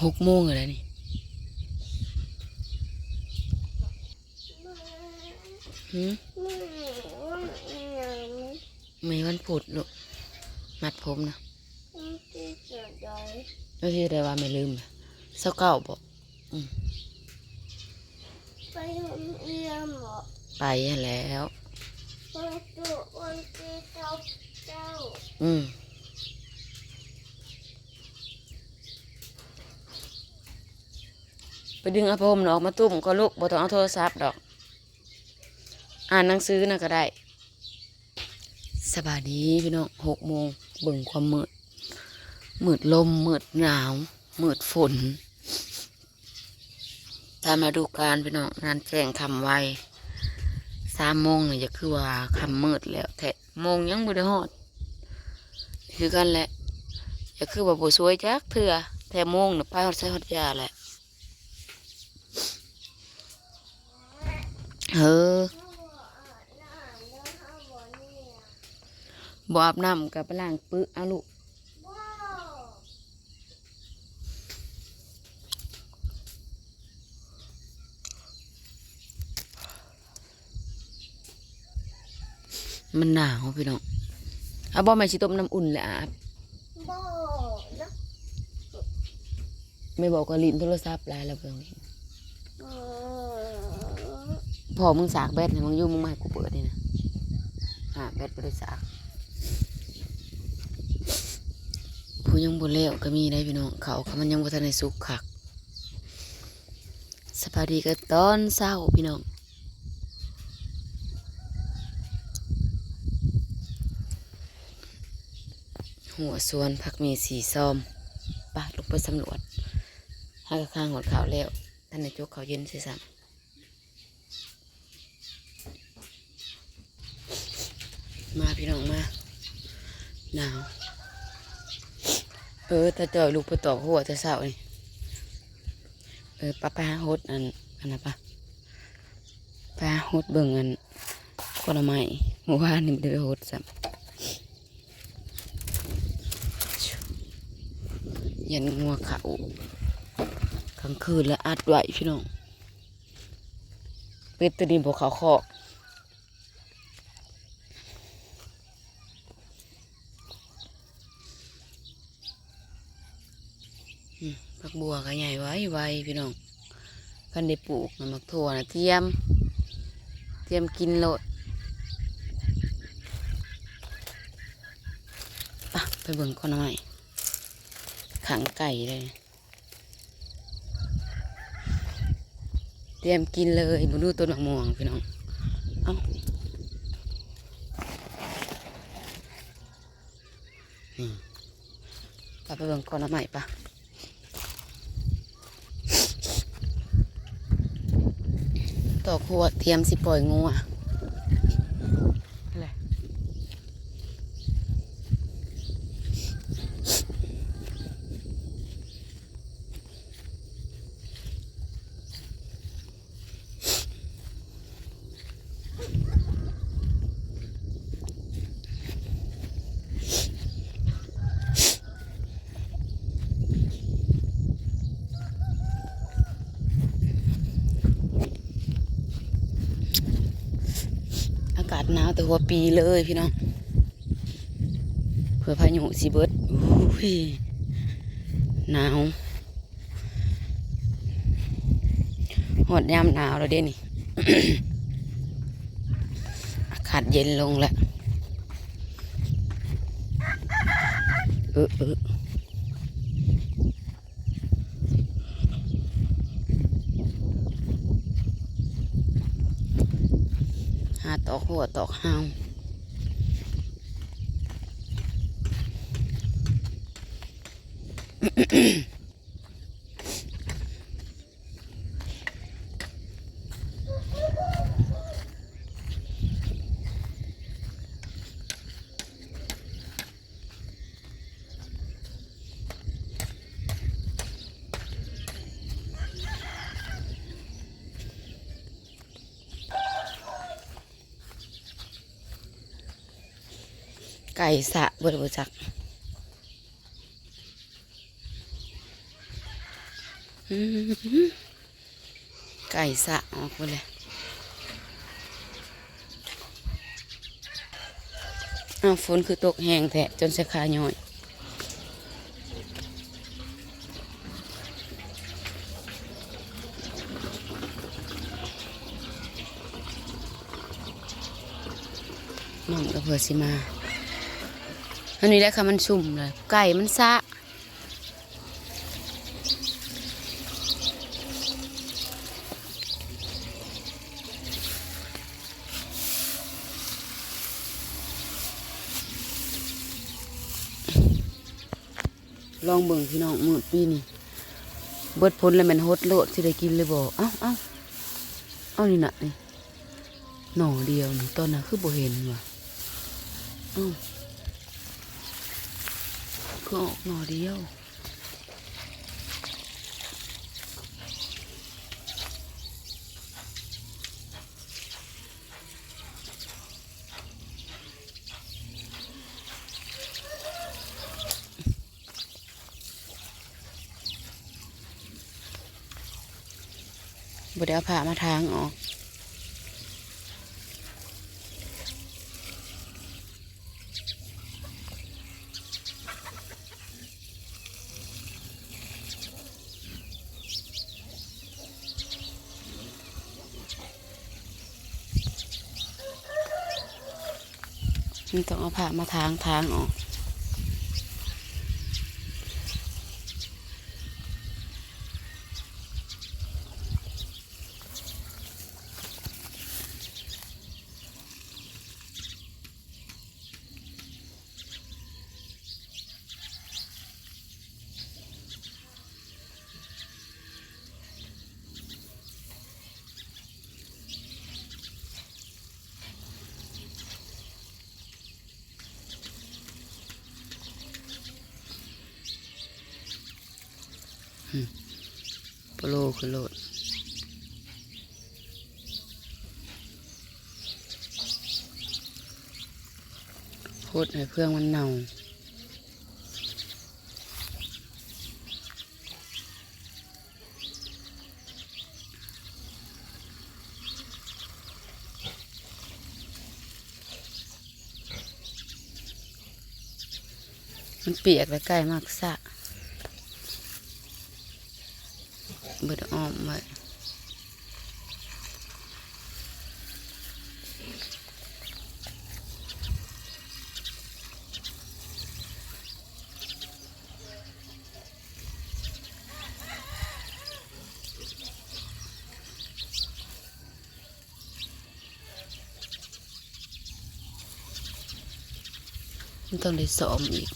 ຫົກໂມງແລ້ວນີ້. ຫືມ? ມື້ວັນພຸດລູກ ມັດຜົມນະ. ວັນທີເທົ່າໃດ? ວັນທີເທົ່າໃດວະ ແມ່ລືມລະ. ຊາວເກົ້າບໍ? ອືມ. ໄປໂຮງຮຽນບໍ? ໄປຫັ້ນແລ້ວ. ວັນ ວັນທີຊາວເກົ້າ. ອືມ. ໄປດຶງເອົາຜ້າຫົ່ມນະອອກມາຕຸ້ມກ່ອນລູກ ບໍ່ຕ້ອງເອົາໂທລະສັບດອກ ອ່ານໜັງສືນະກໍໄດ້. ສະບາຍດີພີ່ນ້ອງ ຫົກໂມງ ເບິ່ງຄວາມມືດ ມືດລົມ ມືດໜາວ ມືດຝົນ ຕາມລະດູການພີ່ນ້ອງ ງານແຈ້ງຄ່ຳໄວ. ສາມໂມງນີ້ ຢາກຄືວ່າຄ່ຳມືດແລ້ວແທ້ ໂມງຍັງບໍ່ໄດ້ຮອດ ຄືກັນແຫຼະ ຢາກຄືວ່າບໍ່ສວຍຈັກເທື່ອ ແທ້ໂມງນະ ໄປຮອດໃສຮອດຢາແຫຼະ. ເອີ ບໍ່ອາບນ້ຳກໍໄປລ້າງປຶເອົາລູກ. ມັນໜາວພີ່ນ້ອງ. ເອົາບໍ່ ແມ່ຊິຕົ້ມນ້ຳອຸ່ນແລ້ວອາບ? ບໍ່ນະ. ແມ່ບອກວ່າຫຼິ້ນໂທລະສັບຫຼາຍແລ້ວເບິ່ງນີ້. ເອີ ພໍ່ມຶງສາກແບັດໃຫ້ມຶງຢູ່ ມຶງມາໃຫ້ກູເປີດນີ້ນະ. ຫາແບັດບໍ່ໄດ້ສາກ. ຜູ້ຍັງບໍ່ແລ້ວກໍມີໄດ໋ພີ່ນ້ອງ ເຂົ້າກໍມັນຍັງບໍ່ທັນໄດ້ສຸກຄັກ. ສະບາຍດີກັນຕອນເຊົ້າພີ່ນ້ອງ. ຮົ້ວສວນຜັກໝີ່ສີ່ຊອມ ໄປ ລົງໄປສຳຫຼວດ. ຫາກະຄາງຮອດເຂົ້າແລ້ວ ທັນໄດ້ຈົກເຂົ້າເຢັນໃສ່ຊ້ຳ. ມາພີ່ນ້ອງມາ ໜາວ. ເອີ ຕາຈ້ອຍລຸກໄປຕອກຮົ້ວແຕ່ເຊົ້ານີ້. ເອີ ປະ ໄປຫາຫົດອັນ ອັນນັ້ນປະ ໄປຫາຫົດເບິ່ງອັນ ຜົນລະໄມ້. ມື້ວານນີ້ບໍ່ໄດ້ໄປຫົດຊ້ຳ ຢ້ານງົວເຂົ້າ. ກາງຄືນລະອັດໄວ້ພີ່ນ້ອງ ເປັດໂຕນີ້ບໍ່ເຂົ້າຄອກ. ອືມ ຜັກບົວກໍໃຫຍ່ໄວໆ ພີ່ນ້ອງ. ຄັນໄດ້ປູກນະ ໝາກຖົ່ວນະ ຕຽມ ຕຽມກິນໂລດ. ປະ ໄປເບິ່ງກ່ອນໜໍ່ໄມ້ ຂັງໄກ່ເລີຍ. ຕຽມກິນເລີຍ. ເບິ່ງດູຕົ້ນໝາກມ່ວງພີ່ນ້ອງ. ເອົ້າ ນີ້ ປະ ໄປເບິ່ງກ່ອນໜໍ່ໄມ້ປະ. ຕອກຮົ້ວຕຽມຊິປ່ອຍງົວ. ອາກາດໜາວແຕ່ຫົວປີເລີຍພີ່ນ້ອງ. ເຜື່ອພາຍຸຊິເບິດ. ໂອ້ຍ ໜາວ. ຮອດຍາມໜາວແລ້ວເດ້ນີ້. ອາກາດເຢັນລົງແລ້ວ. ເອີ ເອີ. ຫາຕອກຮົ້ວຕອກຮາວ. ໄກ່ສະເບິດບໍ່ຈັກ. ອືມ ໄກ່ສະອອກໄປເລີຍ. ອ້າວ ຝົນຄືຕົກແຮງແທ້ ຈົນສາຂາຍ້ອຍ. ນ້ອງກໍເພື່ອຊິມາ ອັນນີ້ແຫຼະ ຄັນມັນຊຸ່ມແລ້ວ ໄກ່ມັນສະ. ລອງເບິ່ງພີ່ນ້ອງ ມື້ປີນີ້ ເບິດຜົນແລ້ວແມ່ນຫົດໂລດ ຊິໄດ້ກິນຫຼືບໍ່. ເອົ້າ ເອົ້າ ເອົ້າ ນີ້ນະ ນີ້ ໜໍ່ດຽວນີ້ ຕອນນັ້ນຄືບໍ່ເຫັນຫວາ? ເອົ້າ ຄືອອກໜໍ່ດຽວ. ບໍ່ໄດ້ເອົາຜ້າມາຖາງອອກ. ມັນຕ້ອງເອົາຜ້າມາຖາງ ຖາງອອກ. ໂປໂລຂຶ້ນໂລດ ຫົດໃຫ້ເຟືອງມັນເນົ່າ. ມັນປຽກແລ້ວ ໄກ່ມັກສະ ເບິດອ້ອມໄວ້. ມັນຕ້ອງໄດ້ຊ້ອມອີກ.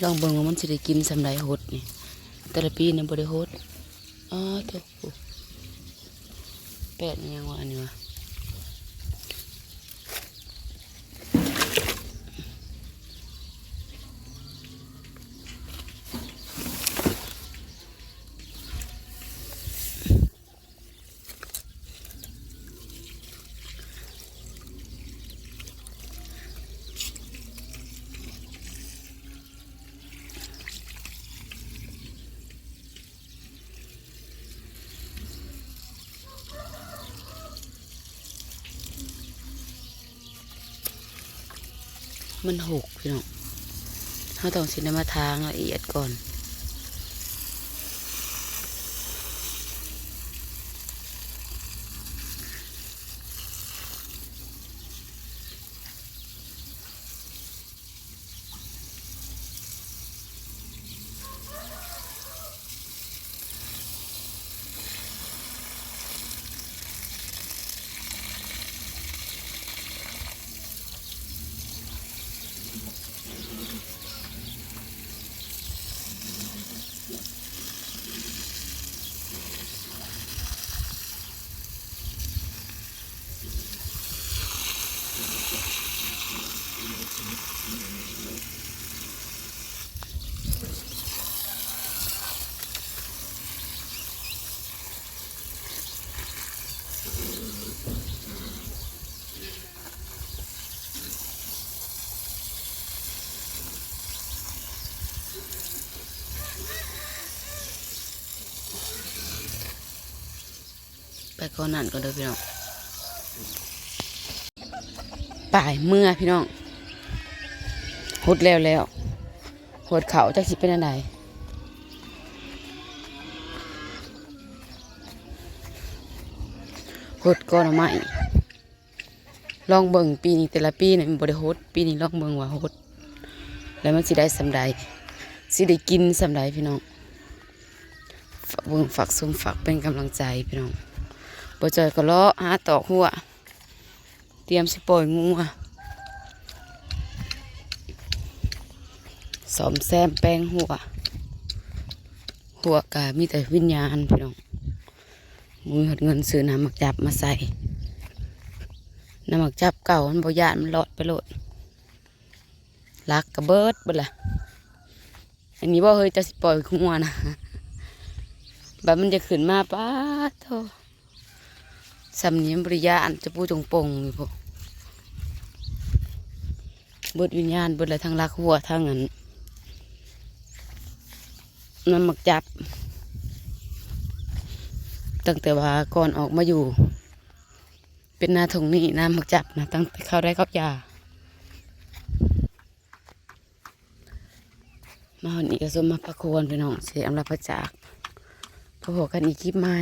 ລອງເບິ່ງວ່າມັນຊິໄດ້ກິນສ່ຳໃດຫົດນີ້ ແຕ່ລະປີນະບໍ່ໄດ້ຫົດ. ອ້າໂທ້ ແປດອີ່ຫຍັງວະອັນນີ້ວະ. ມັນຫົກພີ່ນ້ອງ ເຮົາຕ້ອງຊິໄດ້ມາຖາງລະອຽດກ່ອນ. ເ ຂໍນັ້ນກ່ອນເດີພີ່ນ້ອງ. ໄປເມືອພີ່ນ້ອງ ຫົດແລ້ວແລ້ວ ຫົດເຂົ້າຈັກຊິເປັນອັນໃດ. ຫົດກໍໜໍ່ໄມ້ ລອງເບິ່ງ ປີນີ້ ແຕ່ລະປີນີ້ມັນບໍ່ໄດ້ຫົດ ປີນີ້ລອງເບິ່ງວ່າຫົດແລ້ວມັນຊິໄດ້ສ່ຳໃດ ຊິໄດ້ກິນສ່ຳໃດພີ່ນ້ອງ. ຝາກເບິ່ງ ຝາກຊົມ ຝາກເປັນກຳລັງໃຈພີ່ນ້ອງ. ບໍ່ຈ່ອຍກໍເລາະຫາຕອກຮົ້ວ ຕຽມຊິປ່ອຍງົວ ສ້ອມແຊມແປງຮົ້ວ. ຮົ້ວກະມີແຕ່ວິນຍານພີ່ນ້ອງ ບໍ່ມີຮອດເງິນຊື້ນ້ຳໝາກຈັບມາໃສ່. ນ້ຳໝາກຈັບເກົ່າມັນບໍ່ຢ້ານ ມັນລອດໄປໂລດ ຫຼັກກະເບິດເບິດລະ. ອັນນີ້ບໍ່ເຮີ້ຍ ເຈົ້າຊິປ່ອຍງົວນະ ບາດມັນຈະຂຶ້ນມາ ປາດໂທ້ ສ່ຳນີ້ມັນບໍ່ໄດ້ຢ້ານ ຈະປູຈົງປົງຢູ່ພຸ້ນ. ເບິດວິນຍານເບິດລະ ທັງຫຼັກຮົ້ວ ທັງອັນ ນ້ຳໝາກຈັບ. ຕັ້ງແຕ່ວ່າກ່ອນອອກມາຢູ່ເປັນນາທົ່ງນີ້ ນ້ຳໝາກຈັບນະ ຕັ້ງແຕ່ເຂົ້າໄດ້ເຂົ້າຢາ ມາຮອດນີ້ກະສົມມາພາຄວນພີ່ນ້ອງ ຊິອຳລາພາຈາກ ພໍ້ກັນອີກຄລິບໃໝ່.